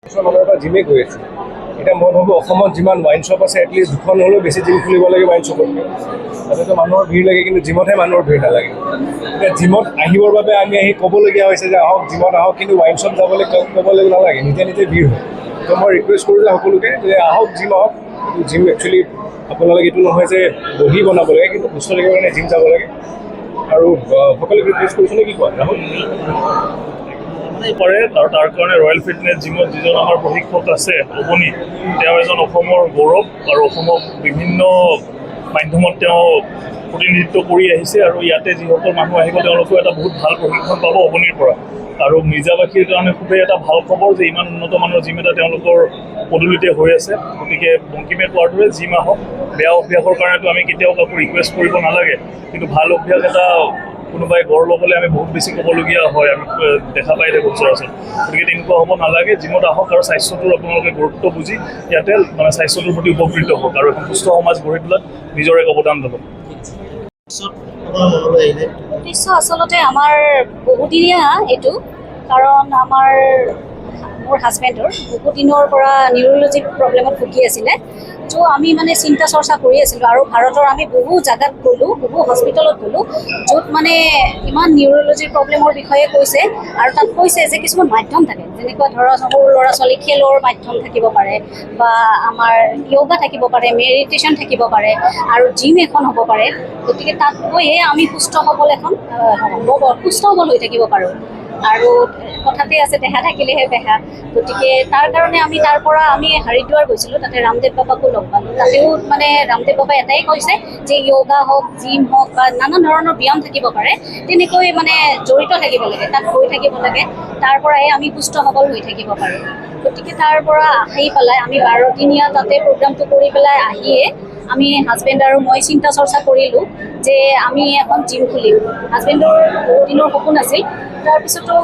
মানৰ পৰা জিমে গৈ আছোঁ। এতিয়া মই ভাবোঁ, অসমত যিমান ৱাইন শ্বপ আছে, এটলিষ্ট দুখন হ'লেও বেছি জিম খুলিব লাগে ৱাইন শ্বপতকৈ। তাতেতো মানুহৰ ভিৰ লাগে, কিন্তু জিমতহে মানুহৰ ভিৰ নালাগে। এতিয়া জিমত আহিবৰ বাবে আমি আহি ক'বলগীয়া হৈছে যে আহক, জিমত আহক, কিন্তু ৱাইন শ্বপ যাবলৈ ক'বলৈ নালাগে, নিজে নিজে ভিৰ হয়। তো মই ৰিকুৱেষ্ট কৰোঁ যে সকলোকে যে আহক, জিম আহক। জিম একচুৱেলি আপোনালোকে এইটো নহয় যে বডি বনাব লাগে, কিন্তু সুস্থ থাকিবৰ কাৰণে জিম যাব লাগে। আৰু সকলোকে ৰিকুৱেষ্ট কৰিছোঁ নে কি কোৱা, ৰাহুল? পাৰে আৰু তাৰ কাৰণে ৰয়েল ফিটনেছ জিমত যিজন আমাৰ প্ৰশিক্ষক আছে অৱনী, তেওঁ এজন অসমৰ গৌৰৱ আৰু অসমক বিভিন্ন মাধ্যমত তেওঁ প্ৰতিনিধিত্ব কৰি আহিছে। আৰু ইয়াতে যিসকল মানুহ আহিব, তেওঁলোকেও এটা বহুত ভাল প্ৰশিক্ষণ পাব অৱনীৰ পৰা। আৰু মিৰ্জাবাসীৰ কাৰণে খুবেই এটা ভাল খবৰ যে ইমান উন্নত মানৰ জিম এটা তেওঁলোকৰ পদূলিতে হৈ আছে। গতিকে বংকিমে কোৱাৰ দৰে জিম আহক। বেয়া অভ্যাসৰ কাৰণেতো আমি কেতিয়াও কাকো ৰিকুৱেষ্ট কৰিব নালাগে, কিন্তু ভাল অভ্যাস এটা কোনোবাই গঢ় ল'বলৈ আমি বহুত বেছি ক'বলগীয়া হয়, আমি দেখা পাই থাকোঁ সচৰাচৰ। গতিকে তেনেকুৱা হ'ব নালাগে। জিমত আহক আৰু স্বাস্থ্যটোৰ আপোনালোকে গুৰুত্ব বুজি ইয়াতে মানে স্বাস্থ্যটোৰ প্ৰতি উপকৃত হওক আৰু এখন সুস্থ সমাজ গঢ়ি তোলাত নিজৰ এক অৱদান ল'ব। পিছত আপোনাৰ মনলৈ আহিলে? উদ্দেশ্য আচলতে আমাৰ বহুদিনীয়া এইটো, কাৰণ মোৰ হাজবেণ্ডৰ বহুদিনৰ পৰা নিউৰলজি প্ৰব্লেমত ভুগি আছিলে। ত' আমি মানে চিন্তা চৰ্চা কৰি আছিলোঁ আৰু ভাৰতৰ আমি বহু জাগাত গ'লোঁ, বহু হস্পিটেলত গ'লোঁ, য'ত মানে ইমান নিউৰলজিৰ প্ৰব্লেমৰ বিষয়ে কৈছে। আৰু তাত কৈছে যে কিছুমান মাধ্যম থাকে, যেনেকুৱা ধৰা সৰু ল'ৰা ছোৱালী খেলৰ মাধ্যম থাকিব পাৰে বা আমাৰ য়োগা থাকিব পাৰে, মেডিটেশ্যন থাকিব পাৰে আৰু জিম এখন হ'ব পাৰে। গতিকে তাত গৈয়ে আমি সুস্থ সবল এখন হ'ব, সুস্থ সবল হৈ থাকিব পাৰোঁ। আৰু কথাতে আছে, দেহা থাকিলেহে বেহা। গতিকে তাৰ কাৰণে আমি তাৰ পৰা আমি হৰিদ্বাৰ গৈছিলোঁ। তাতে ৰামদেৱ বাবাকো লগ পালোঁ। তাতেও মানে ৰামদেৱ বাবাই এটাই কৈছে যে য়োগা হওক, জিম হওক বা নানান ধৰণৰ ব্যায়াম থাকিব পাৰে, তেনেকৈ মানে জড়িত থাকিব লাগে, তাত গৈ থাকিব লাগে, তাৰ পৰাই আমি সুস্থ সবল হৈ থাকিব পাৰোঁ। গতিকে তাৰ পৰা আহি পেলাই আমি 12 দিনীয়া তাতে প্ৰগ্ৰামটো কৰি পেলাই আহিয়ে আমি হাজবেণ্ড আৰু মই চিন্তা চৰ্চা কৰিলোঁ যে আমি এখন জিম খুলিম। হাজবেণ্ডৰ বহুদিনৰ সপোন আছিল। তাৰপিছতো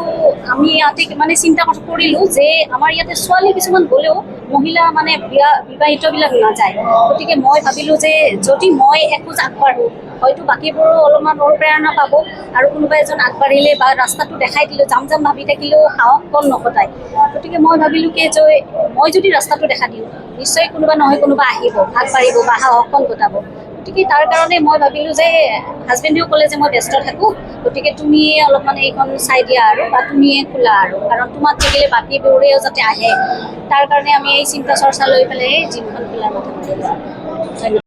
আমি ইয়াতে মানে চিন্তা কৰিলোঁ যে আমাৰ ইয়াতে ছোৱালী কিছুমান গ'লেও মহিলা মানে বিয়া বিবাহিতবিলাক নাযায়। গতিকে মই ভাবিলোঁ যে যদি মই এখোজ আগবাঢ়োঁ, হয়তো বাকীবোৰো অলপমান অনুপ্ৰেৰণা পাব। আৰু কোনোবা এজন আগবাঢ়িলে বা ৰাস্তাটো দেখাই দিলেও, যাম যাম ভাবি থাকিলেও সাহসকণ নকটায়। গতিকে মই ভাবিলোঁ কি যে মই যদি ৰাস্তাটো দেখা দিওঁ, নিশ্চয় কোনোবা নহয় কোনোবা আহিব, আগবাঢ়িব বা সাহসকণ গোটাব। গতিকে তাৰ কাৰণে মই ভাবিলোঁ যে হাজবেণ্ডেও ক'লে যে মই ব্যস্ত থাকোঁ, গতিকে তুমিয়ে অলপমান এইখন চাই দিয়া আৰু বা তুমিয়ে খোলা আৰু, কাৰণ তোমাক দেখিলে বাকীবোৰেও যাতে আহে। তাৰ কাৰণে আমি এই চিন্তা চৰ্চা লৈ পেলাই এই জিমখন খোলাৰ কথা ভাবিলোঁ। ধন্যবাদ।